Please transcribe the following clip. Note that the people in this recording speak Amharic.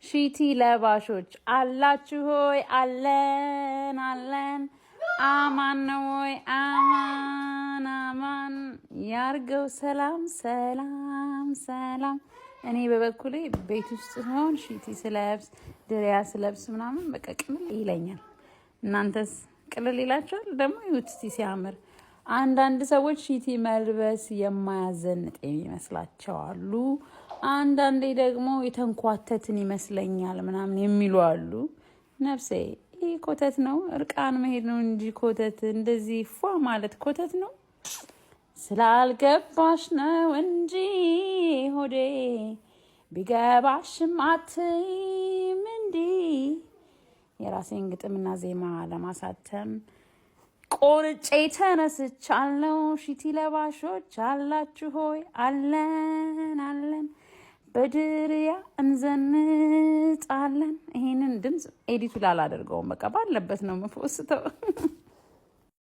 ሺቲ ለባሾች አላችሁ ሆይ? አለን አለን። አማን ነው ወይ? አማን አማን ያርገው። ሰላም ሰላም ሰላም። እኔ በበኩሌ ቤት ውስጥ ሲሆን ሺቲ ስለብስ፣ ድሪያ ስለብስ ምናምን በቃ ቅልል ይለኛል። እናንተስ ቅልል ይላችኋል? ደግሞ ይሁት እስቲ ሲያምር። አንዳንድ ሰዎች ሺቲ መልበስ የማያዘንጥ የሚመስላቸው አሉ። አንዳንዴ ደግሞ የተንኳተትን ይመስለኛል ምናምን የሚሉ አሉ። ነፍሴ ይህ ኮተት ነው፣ እርቃን መሄድ ነው እንጂ ኮተት እንደዚህ ፏ ማለት ኮተት ነው። ስላልገባሽ ነው እንጂ ሆዴ፣ ቢገባሽም አትይም እንዲህ። የራሴን ግጥምና ዜማ ለማሳተም ቆርጬ ተነስቻለሁ። ሺቲ ለባሾች አላችሁ ሆይ? አለን አለን። በድርያ እንዘንጣለን። ይሄንን ድምፅ edit ኡ ላላደርገውም በቃ ባለበት ነው የምፖስተው።